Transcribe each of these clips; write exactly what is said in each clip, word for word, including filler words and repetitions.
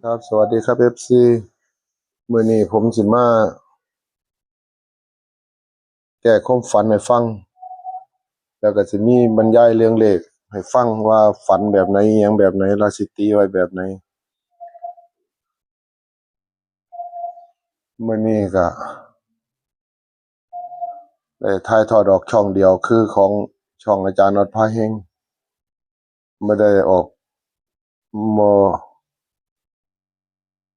ครับ สวัสดีครับ เอฟซี มื้อนี้ผมสิมาแก้ความฝันให้ฟัง แล้วก็สิมีบรรยายเรื่องเลขให้ฟังว่าฝันแบบไหน อิหยังแบบไหน แล้วสิตีไว้แบบไหน มื้อนี้ก็ได้ถ่ายทอดออกช่องเดียว คือของช่องอาจารย์น็อตพาเฮง บ่ได้ออก บ่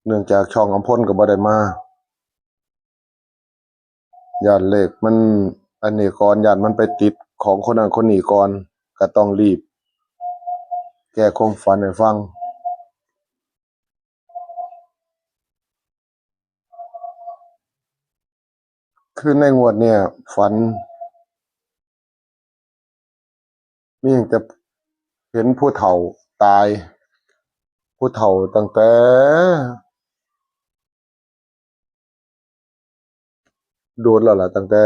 เนื่องจากช่องอำพลก็บ่ได้มา ย้านเลขมันอันนี้ก่อน ย้านมันไปติดของคนนั้นคนนี้ก่อน ก็ต้องรีบแก้ความฝันให้ฟัง คือในงวดเนี่ย ฝัน มีแต่เห็นผู้เฒ่าตาย ผู้เฒ่าตั้งแต่โดนแล้วล่ะ ตั้งแต่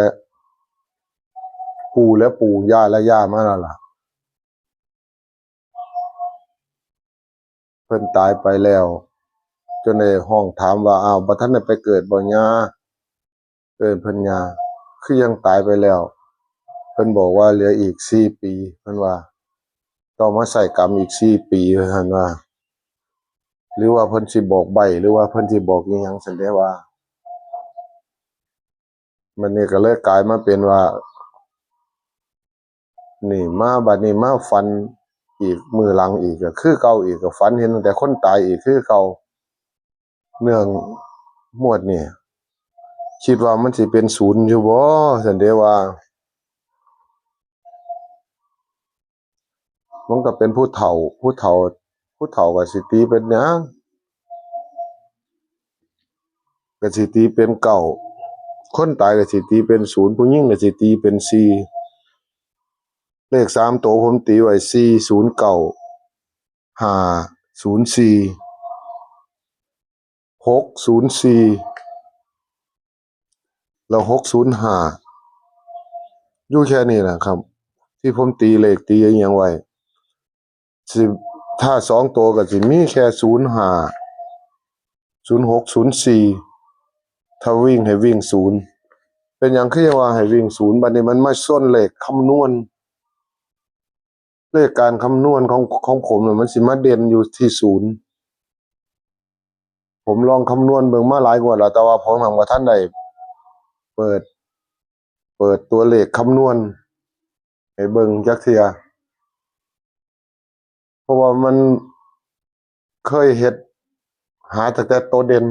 ปู่และปู่ย่าและย่ามาแล้วล่ะ เพิ่นตายไปแล้ว จนได้ฮ้องถามว่า "อ้าว บ่ทันได้ไปเกิดบ่ย่า?" เอิ้นเพิ่นย่า "คือยังตายไปแล้ว?" เพิ่นบอกว่าเหลืออีกสี่ปี เพิ่นว่า "ต้องมาใช้กรรมอีกสี่ปี" ว่าซั่นว่า หรือว่าเพิ่นสิบอกใบ้ หรือว่าเพิ่นสิบอกอิหยังซั้นเด้ว่า มันนี่ก็เลยกลายมาเป็นว่า นี่มา บัดนี้มาฝันอีก มื้อหลังอีกก็คือเก่าอีก ก็ฝันเห็นตั้งแต่คนตายอีกคือเก่า เรื่องงวดนี่ คิดว่ามันสิเป็นศูนย์อยู่บ่ ซั้นเด้ว่า มันก็เป็นผู้เฒ่า ผู้เฒ่า ผู้เฒ่าก็สิตีเป็นหยัง ก็สิตีเป็นเก้า คนตายก็สิตีเป็นศูนย์ ผู้หญิงก็สิตีเป็นสี่ เลขสามตัวผมตีไว้ สี่ศูนย์เก้า ห้าศูนย์สี่ หกศูนย์สี่ แล้ว หกศูนย์ห้า อยู่แค่นี้นะครับ ที่ผมตีเลขตีอิหยังไว้ สิ ถ้าสองตัวก็สิมีแค่ ศูนย์ห้า ศูนย์หก ศูนย์สี่ ถ้าวิ่งให้วิ่งศูนย์ เป็นหยังคือว่าให้วิ่งศูนย์ บัดนี้มันมาชนเลขคำนวณ เลขการคำนวณของ ของผมน่ะ มันสิมาเด่นอยู่ที่ศูนย์ ผมลองคำนวณเบิ่งมาหลายงวดแล้ว แต่ว่าผมยังบ่ทันได้เปิด เปิดตัวเลขคำนวณให้เบิ่งจักเทื่อ เพราะว่ามันเคยเฮ็ดหาตั้งแต่ตัวเด่น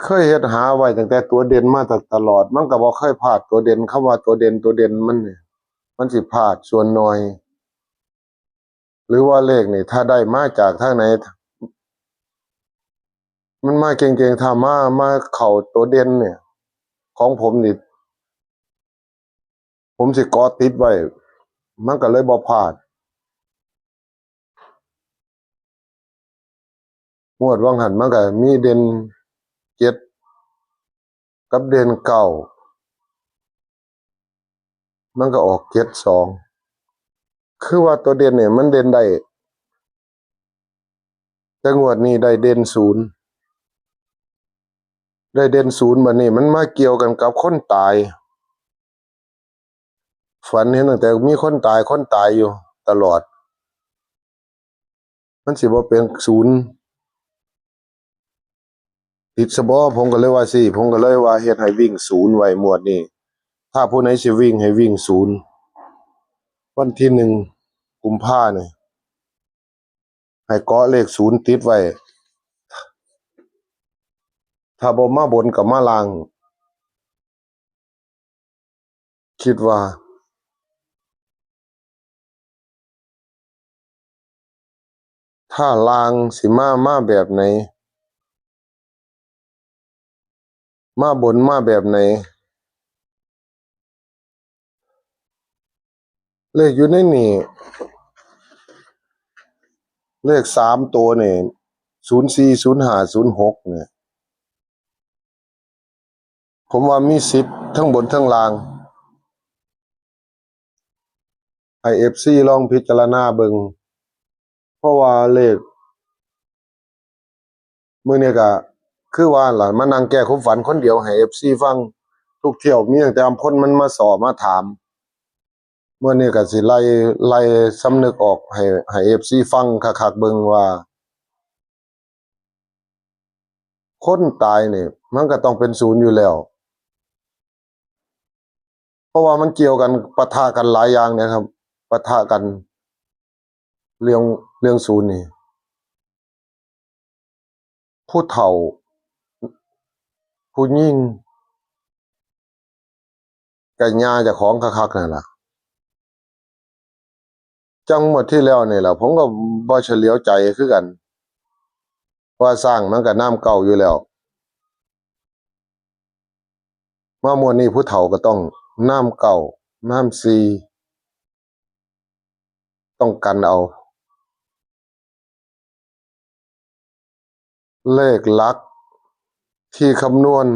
เคยเฮ็ดหาไว้ตั้งแต่ตัวเด่นมาตะ ตลอด มันก็บ่เคยพลาดตัวเด่น คำว่าตัวเด่น ตัวเด่นมันนี่ มันสิพลาดส่วนน้อย หรือว่าเลขนี่ ถ้าได้มาจากทางไหน มันมาเก่งๆ ถ้ามา มาเข้าตัวเด่นเนี่ย ของผมนี่ ผมสิเกาะติดไว้ มันก็เลยบ่พลาด งวดว่างหั้นมันก็มีเด่นเจ็ดกับเด่นเก้า มันก็ออกเจ็ดสอง คือว่าตัวเด่นเนี่ยมันเด่นได้ แต่งวดนี้ได้เด่นศูนย์ ได้เด่นศูนย์ บัดนี้มันมาเกี่ยวกันกับคนตาย ฝันเห็นตั้งแต่มีคนตาย คนตายอยู่ตลอด มันสิบ่เป็นศูนย์ติดซะบ่ ผมก็เลยว่าซี้ ผมก็เลยว่าเฮ็ดให้วิ่งศูนย์ไว้งวดนี้ ถ้าผู้ใดสิวิ่งให้วิ่งศูนย์ วันที่หนึ่งกุมภานี่ ให้เกาะเลขศูนย์ติดไว้ ถ้าบ่มาบนก็มาล่าง คิดว่า ถ้าล่างสิมา มาแบบไหน มาบนมาแบบไหน เลขอยู่ในนี่ เลขสามตัวนี่ ศูนย์สี่ ศูนย์ห้า ศูนย์หก เนี่ย ผมว่ามีสิทธิ์ทั้งบนทั้งล่าง ให้ เอฟซี ลองพิจารณาเบิ่ง เพราะว่าเลข มื้อนี้ก็คือว่าล่ะ มานั่งแก้ความฝันคนเดียวให้เอฟซีฟัง ทุกเที่ยวมีตั้งแต่คนมันมาสอบมาถาม มื้อนี้ก็สิไล่ ไล่สำนึกออกให้ ให้เอฟซีฟังคักๆเบิ่งว่า คนตายนี่มันก็ต้องเป็นศูนย์อยู่แล้ว เพราะว่ามันเกี่ยวกัน ปะทะกันหลายอย่างเนี่ยครับ ปะทะกัน เรื่อง เรื่องศูนย์นี่ ผู้เฒ่า ผู้หญิง ก็ย่าเจ้าของคักๆนั่นล่ะ จั่งงวดที่แล้วนี่ล่ะ ผมก็บ่เฉลียวใจคือกัน ว่าช้างมันก็นำเก้าอยู่แล้ว มางวดนี้ผู้เฒ่าก็ต้องนำเก้า นำสี่ ต้องกันเอา เลขหลักที่คำนวณ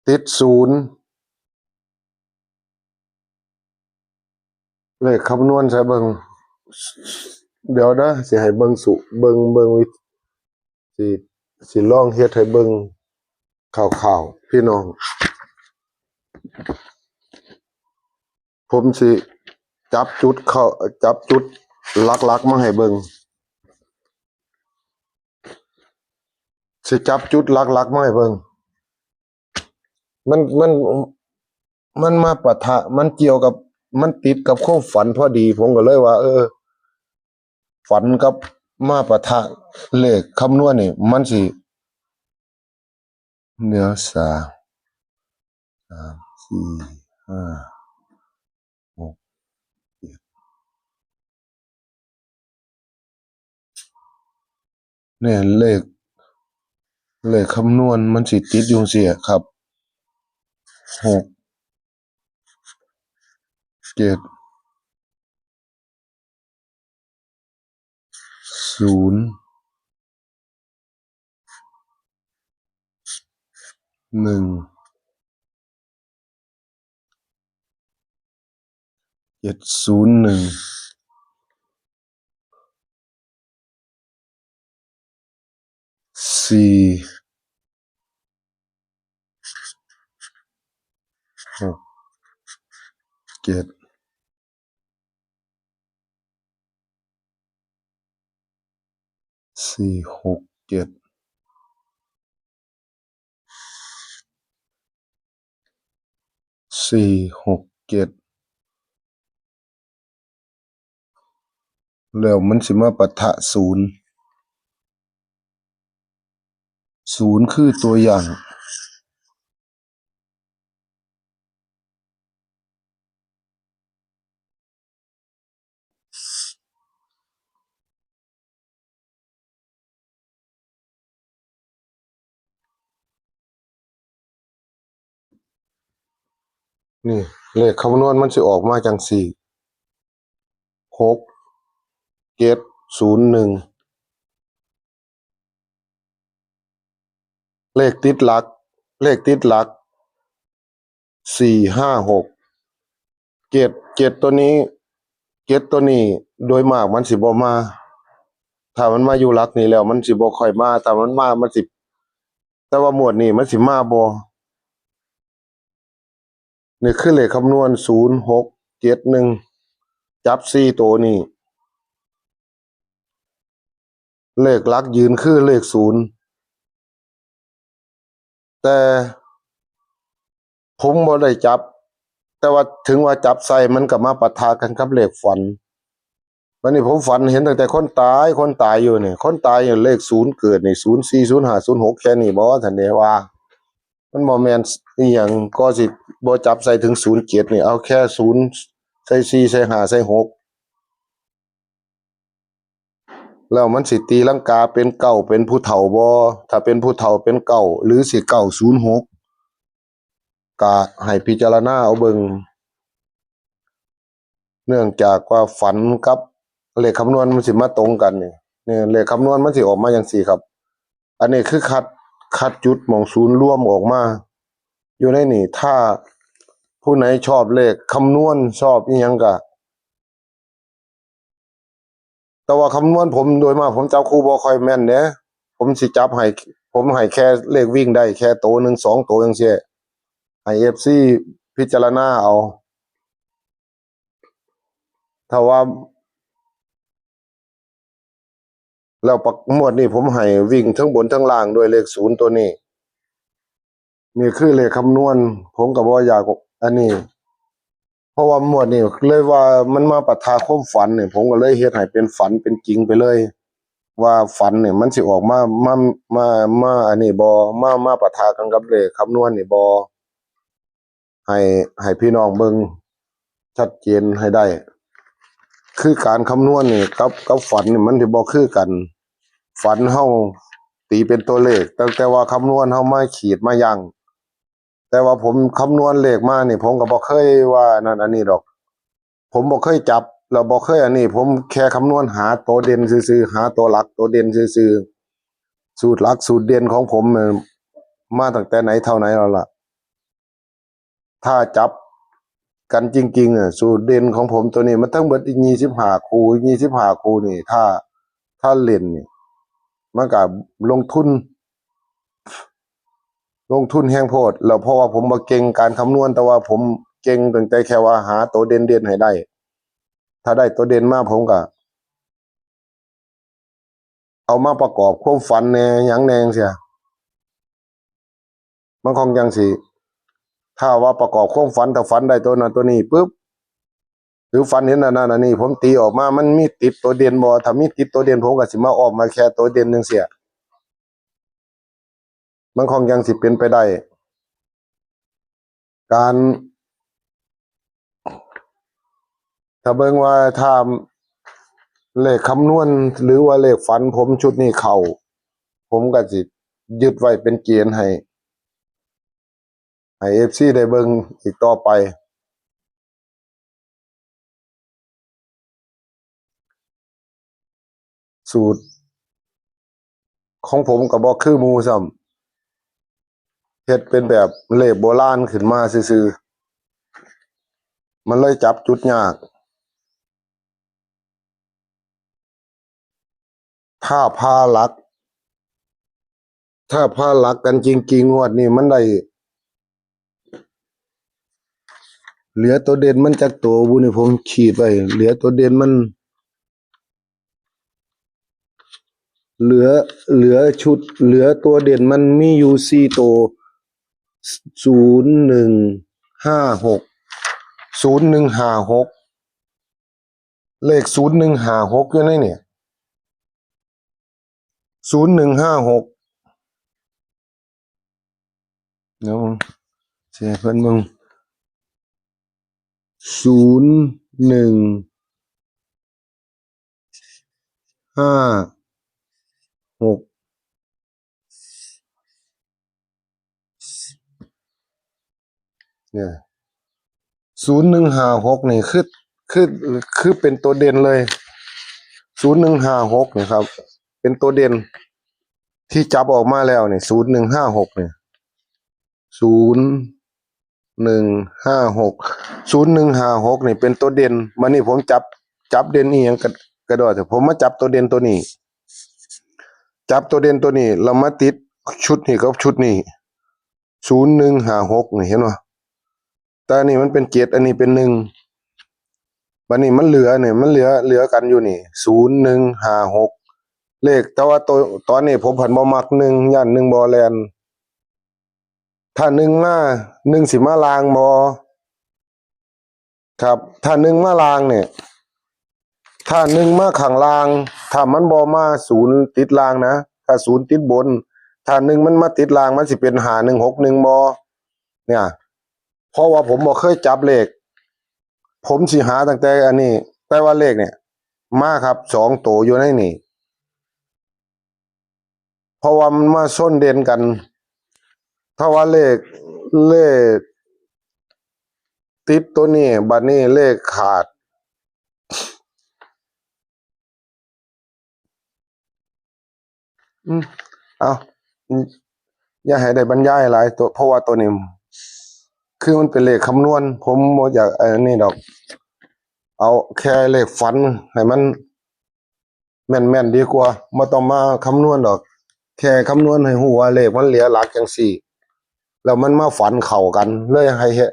ติดศูนย์ เลขคำนวณใส่เบิ่ง เดี๋ยวนะ สิให้เบิ่งสุ เบิ่ง เบิ่งวิ สิ สิลองเฮ็ดให้เบิ่งคร่าวๆ พี่น้อง ผมสิจับจุดเข้า จับจุดหลักๆมาให้เบิ่ง สิจับจุดหลักๆมาให้เบิ่ง มัน มัน มันมาปะทะ มันเกี่ยวกับ มันติดกับความฝันพอดี ผมก็เลยว่า เออ ฝันกับมาปะทะเลขคำนวณนี่ มันสิ เดี๋ยว สาม สาม สี่ ห้า หก เจ็ด เนี่ย เลข เลขคำนวณมันสิติดอยู่จั่งซี้ครับ หก เจ็ด ศูนย์ หนึ่ง เจ็ด ศูนย์ หนึ่ง สี่ หก เจ็ด สี่ หก เจ็ด สี่ หก เจ็ด แล้วมันสิมาปะทะศูนย์ ศูนย์คือตัวอย่าง นี่ เลขคำนวณมันสิออกมาจั่งซี้ หก เจ็ด ศูนย์ หนึ่ง เลขติดหลัก เลขติดหลัก สี่ ห้า หก เจ็ด เจ็ด ตัวนี้ เจ็ด ตัวนี้ โดยมากมันสิบ่มา ถ้ามันมาอยู่หลักนี้แล้ว มันสิบ่ค่อยมา ถ้ามันมา มันสิ แต่ว่างวดนี้มันสิมาบ่ นี่คือเลขคำนวณ ศูนย์ หก เจ็ด หนึ่ง จับสี่ตัวนี้ เลขหลักยืนคือเลขศูนย์ แต่ผมบ่ได้จับ แต่ว่าถึงว่าจับใส่มันก็มาปะทะกันกับเลขฝัน วันนี้ผมฝันเห็นตั้งแต่คนตาย คนตายอยู่นี่ คนตายอยู่เลขศูนย์เกิดนี่ ศูนย์สี่ ศูนย์ห้า ศูนย์หก แค่นี้บ่ ท่านเด้ว่า มันบ่แม่นอีหยัง ก็สิบ่จับใส่ถึง ศูนย์เจ็ด นี่ เอาแค่ ศูนย์ ใส่ สี่ ใส่ ห้า ใส่ หก แล้วมันสิตีลังกาเป็นเก้า เป็นผู้เฒ่าบ่ ถ้าเป็นผู้เฒ่าเป็นเก้า หรือสิ เก้าศูนย์หก ก็ให้พิจารณาเอาเบิ่ง เนื่องจากว่าฝันกับเลขคำนวณมันสิมาตรงกันนี่ นี่เลขคำนวณมันสิออกมาจั่งซี้ครับ อันนี้คือคัด คัดจุดหม่องศูนย์รวมออกมา อยู่ในนี่ ถ้าผู้ไหนชอบเลขคำนวณ ชอบอีหยังก็ แต่ว่าคำนวณผมโดยมากผมจับคู่บ่ค่อยแม่นเด้ ผมสิจับให้ ผมให้แค่เลขวิ่งได้แค่โตหนึ่งสองโตจังซี้ ให้เอฟซีพิจารณาเอา ถ้าว่า แล้วปักงวดนี้ผมให้วิ่งทั้งบนทั้งล่างด้วยเลขศูนย์ตัวนี้ นี่คือเลขคำนวณ ผมก็บ่อยากอันนี้ เพราะว่างวดนี้เลยว่ามันมาปะทะความฝันนี่ ผมก็เลยเฮ็ดให้เป็นฝันเป็นจริงไปเลย ว่าฝันนี่มันสิออกมา มา มา มาอันนี้บ่ มา มาปะทะกันกับเลขคำนวณนี่บ่ ให้ ให้พี่น้องเบิ่งชัดเจนให้ได้ คือการคำนวณนี่กับ กับฝันนี่มันสิบ่คือกัน ฝันเฮาตีเป็นตัวเลข ตั้งแต่ว่าคำนวณเฮามาขีดมายั้ง แต่ว่าผมคำนวณเลขมานี่ ผมก็บ่เคยว่านั่นอันนี้ดอก ผมบ่เคยจับ แล้วบ่เคยอันนี้ ผมแค่คำนวณหาตัวเด่นซื่อๆ หาตัวหลักตัวเด่นซื่อๆ สูตรหลักสูตรเด่นของผมเนี่ย มาตั้งแต่ไหนเท่าไหนแล้วล่ะ ถ้าจับกันจริงๆ เนี่ย สูตรเด่นของผมตัวนี้มันทั้งเบิดยี่สิบห้าคู่ ยี่สิบห้าคู่นี่ ถ้า ถ้าเล่นนี่ มันก็ลงทุน ลงทุนแฮงโพด แล้วเพราะว่าผมบ่เก่งการคำนวณ แต่ว่าผมเก่งตั้งแต่แค่ว่าหาตัวเด่นๆ ให้ได้ ถ้าได้ตัวเด่นมาผมก็ เอามาประกอบความฝันแหน่หยังแหน่จังซี้ มันคงจังสิ ถ้าว่าประกอบความฝัน ถ้าฝันได้ตัวนั้นตัวนี้ปุ๊บ หรือฝันเห็นอันนั้นอันนี้ ผมตีออกมา มันมีติดตัวเด่นบ่ ถ้ามีติดตัวเด่น ผมก็สิมาออกมาแค่ตัวเด่นจังซี้ มันคงยังสิเป็นไปได้ การ ถ้าเบิ่งว่าถ้าเลขคำนวณหรือว่าเลขฝันผมชุดนี้เข้า ผมก็สิยึดไว้เป็นเกณฑ์ให้ ให้เอฟซีได้เบิ่งอีกต่อไป สูตรของผมก็บ่คือหมู่ซ้ำ เฮ็ดเป็นแบบเลขโบราณขึ้นมาซื่อๆ มันเลยจับจุดยาก ถ้าพาหลัก ถ้าพาหลักกันจริงๆ งวดนี้มันได้ เหลือตัวเด่นมันจักตัวบุนี่ผมขีดไว้ เหลือตัวเด่นมัน เหลือ เหลือชุด เหลือตัวเด่นมันมีอยู่สี่ตัว ศูนย์หนึ่งห้าหก ศูนย์หนึ่งห้าหก เลขศูนย์หนึ่งห้าหกอยู่ในเนี่ย ศูนย์หนึ่งห้าหก เดี๋ยวเสียเพิ่นเบิ่ง ศูนย์หนึ่งห้าหก เนี่ย ศูนย์หนึ่งห้าหก นี่คือ คือ คือเป็นตัวเด่นเลย ศูนย์หนึ่งห้าหก นี่ครับ เป็นตัวเด่น ที่จับออกมาแล้วนี่ ศูนย์หนึ่งห้าหก นี่ ศูนย์หนึ่งห้าหก ศูนย์หนึ่งห้าหก นี่เป็นตัวเด่น มานี่ผมจับ จับเด่นอีหยังก็ ก็ได้ แต่ผมมาจับตัวเด่นตัวนี้ จับตัวเด่นตัวนี้ เรามาติดชุดนี้กับชุดนี้ ศูนย์หนึ่งห้าหก นี่เห็นบ่ แต่อันนี้มันเป็นเจ็ด อันนี้เป็นหนึ่ง บัดนี้มันเหลือเนี่ย มันเหลือ เหลือกันอยู่นี่ ศูนย์หนึ่งห้าหก เลข แต่ว่าตัว ตอนนี้ผมผันบ่มักหนึ่ง ย่านหนึ่งบ่แล่น ถ้าหนึ่งมา หนึ่งสิมาล่างบ่ ครับ ถ้าหนึ่งมาล่างเนี่ย ถ้าหนึ่งมาข้างล่าง ถ้ามันบ่มาศูนย์ติดล่างนะ ถ้าศูนย์ติดบน ถ้าหนึ่งมันมาติดล่าง มันสิเป็นห้าหนึ่งหกหนึ่งบ่ เนี่ย เพราะว่าผมบ่เคยจับเลข ผมสิหาตั้งแต่อันนี้ แต่ว่าเลขเนี่ย มาครับ สองตัวอยู่ในนี่ เพราะว่ามันมาชนเด่นกัน ถ้าว่าเลข เลขติดตัวนี้ บัดนี้เลขขาด อืม เอา อืม อย่าให้ได้บรรยายหลายตัว เพราะว่าตัวนี้ คือมันเป็นเลขคำนวณ ผมบ่อยากอันนี้ดอก เอาแค่เลขฝันให้มัน แม่นๆดีกว่า บ่ต้องมาคำนวณดอก แค่คำนวณให้ฮู้ว่าเลขมันเหลือหลักจังซี่ แล้วมันมาฝันเข้ากัน เลยให้เฮ็ด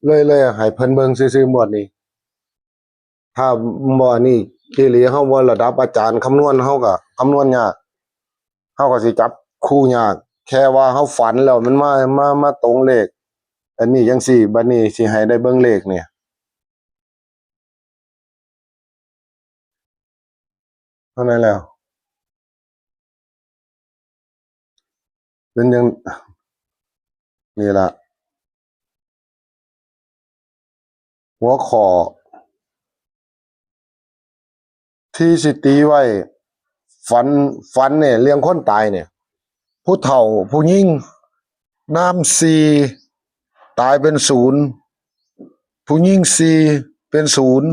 เลย เลยให้เพิ่นเบิ่งซื่อๆงวดนี้ ถ้าบ่อันนี้อีหลี เฮาบ่ระดับอาจารย์คำนวณ เฮาก็คำนวณยาก เฮาก็สิจับคู่ยาก แค่ว่าเฮาฝันแล้วมันมา มา มาตรงเลข อันนี้จังซี่ บัดนี้สิให้ได้เบิ่งเลขเนี่ย เท่านั้นแล้ว เป็นจั่ง นี่ล่ะ หัวข้อ ที่สิตีไว้ ฝัน ฝันเนี่ย เรื่องคนตายเนี่ย ผู้เฒ่า ผู้หญิง นามสี่ ตายเป็นศูนย์ ผู้หญิงสี่ เป็นศูนย์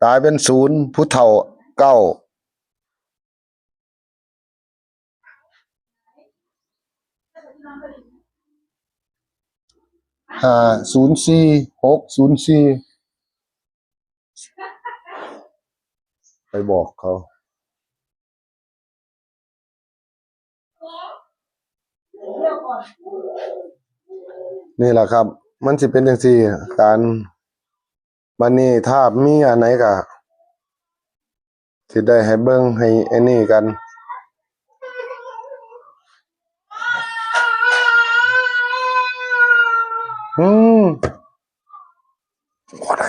ตายเป็นศูนย์ ผู้เฒ่าเก้า ห้าศูนย์สี่ หกศูนย์สี่ ไปบอกเขา นี่แหละครับ มันสิเป็นจังซี่ การ บัดนี้ถ้ามีอันไหนก็ สิได้ให้เบิ่งให้อันนี้กัน อืม บ่ได้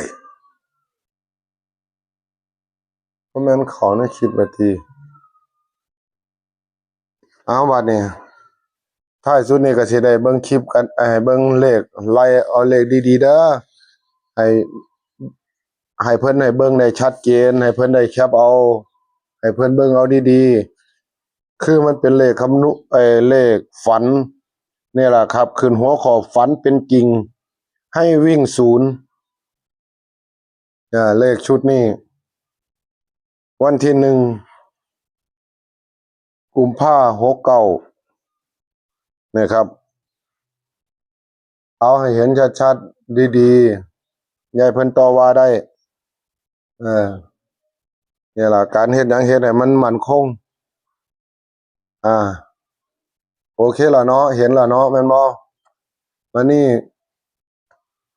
บ่แม่นของในคลิปเวที เอาบัดนี้ ท้ายสุดนี้ก็สิได้เบิ่งคลิปกัน ให้เบิ่งเลข ไล่เอาเลขดีๆเด้อ ให้ ให้เพิ่นให้เบิ่งได้ชัดเจน ให้เพิ่นได้แคปเอา ให้เพิ่นเบิ่งเอาดีๆ คือมันเป็นเลขคำนุ เอ่อ เลขฝัน นี่แหละครับ ขึ้นหัวข้อฝันเป็นจริง ให้วิ่งศูนย์ อ่า เลขชุดนี้ วันที่หนึ่ง กุมภา หกเก้า นะครับ เอาให้เห็นชัดๆ ดีๆ อย่าให้เพิ่นต่อว่าได้ เออ นี่ล่ะ การเฮ็ดหยังเฮ็ดให้มันมั่นคง อ่า โอเคแล้วเนาะ เห็นแล้วเนาะ แม่นบ่ บัดนี้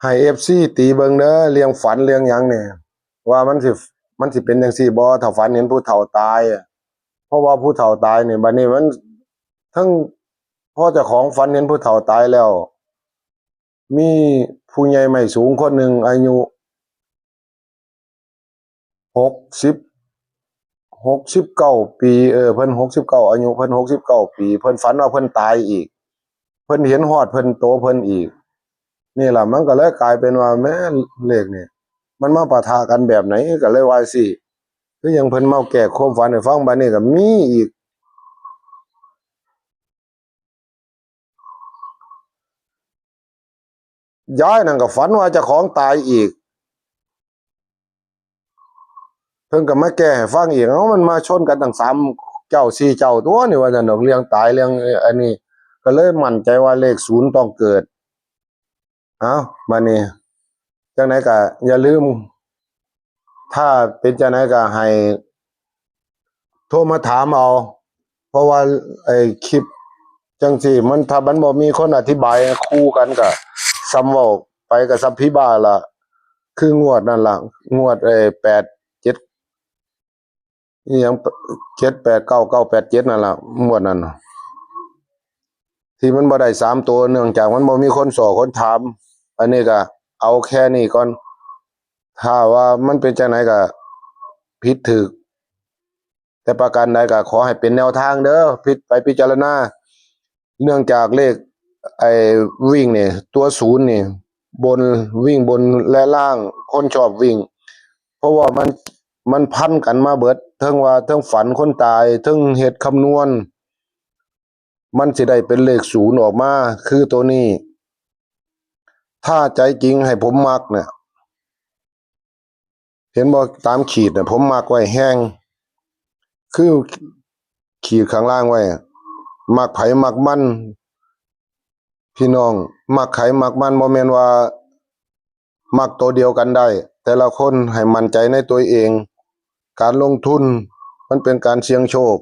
ให้ เอฟซี ตีเบิ่งเด้อ เรื่องฝันเรื่องหยังเนี่ย ว่ามันสิ มันสิเป็นจังซี่บ่ ถ้าฝันเห็นผู้เฒ่าตายอะ เพราะว่าผู้เฒ่าตายนี่ บัดนี้มัน ทั้ง พอเจ้าของฝันเห็นผู้เฒ่าตายแล้ว มีผู้ใหญ่ไม้สูงคนหนึ่ง อายุ หกสิบ หกสิบเก้าปี เออ เพิ่นหกสิบเก้า อายุเพิ่นหกสิบเก้าปี เพิ่นฝันว่าเพิ่นตายอีก เพิ่นเห็นฮอดเพิ่น โตเพิ่นอีก นี่ล่ะ มันก็เลยกลายเป็นว่า แหม เลขนี่ มันมาปะทะกันแบบไหน ก็เลยว่าซี้ คือยังเพิ่นมาแก้ความฝันให้ฟัง บัดนี้ก็มีอีก ยายนั่นก็ฝันว่าเจ้าของตายอีก เพิ่นก็มาแก้ให้ฟังอีก เอ้า มันมาชนกันตั้งสามเจ้าสี่เจ้าตั๊วนี่ ว่าซั่นดอก เรื่องตายเรื่อง เอ่อ อันนี้ ก็เลยมั่นใจว่าเลขศูนย์ต้องเกิด เอ้า บัดนี้ จั่งใดก็อย่าลืม ถ้าเป็นจั่งใดก็ให้ โทรมาถามเอา เพราะว่าไอ้คลิปจั่งซี้ มัน ถ้ามันบ่มีคนอธิบายคู่กันก็ส่ำเว้าไปก็ส่ำผีบ้าล่ะ คืองวดนั่นล่ะ งวดไอ้แปดเจ็ด อีหยัง เจ็ดแปดเก้า เก้าแปดเจ็ด นั่นล่ะ งวดนั้นน่ะ ที่มันบ่ได้สามตัว เนื่องจากมันบ่มีคนซ้อคนถาม อันนี้ก็เอาแค่นี้ก่อน ถ้าว่ามันเป็นจั่งใดก็ผิดถูก แต่ประการใดก็ขอให้เป็นแนวทางเด้อ พิจ- ไปพิจารณา เนื่องจากเลข ไอ้วิ่งนี่ ตัวศูนย์นี่ บน วิ่งบนและล่าง คนชอบวิ่ง เพราะว่ามัน มันพันกันมาเบิด เทิงว่า เทิงฝันคนตาย เทิงเฮ็ดคำนวณ มันสิได้เป็นเลขศูนย์ออกมา คือตัวนี้ ถ้าใจจริงให้ผมมักเนี่ย เห็นบ่ ตามขีดน่ะ ผมมักไว้แฮง คือขีดข้างล่างไว้ มักไผมักมัน พี่น้อง มักไผมักมัน บ่แม่นว่ามักตัวเดียวกันได้ แต่ละคนให้มั่นใจในตัวเอง การลงทุน มันเป็นการเสี่ยงโชค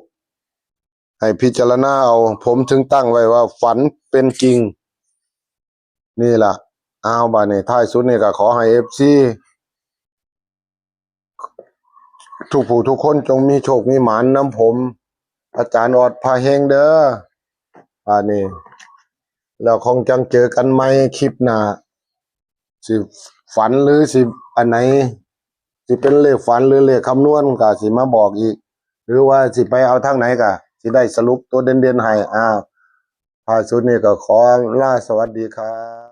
ให้พิจารณาเอา ผมถึงตั้งไว้ว่าฝันเป็นจริง นี่ล่ะ เอา บาดนี้ท้ายสุดนี่ก็ขอให้ เอฟซี ทุกผู้ทุกคนจงมีโชคมีหมานนำผม อาจารย์ออดพาเฮงเด้อ บาดนี้ แล้วคงจังเจอกันใหม่คลิปหน้า สิฝันหรือสิอันไหน สิเป็นเลขฝันหรือเลขคำนวณก็สิมาบอกอีก หรือว่าสิไปเอาทางไหนก็สิได้สรุปตัวเด่นๆให้ อ่า ท้ายสุดนี่ก็ขอลาสวัสดีครับ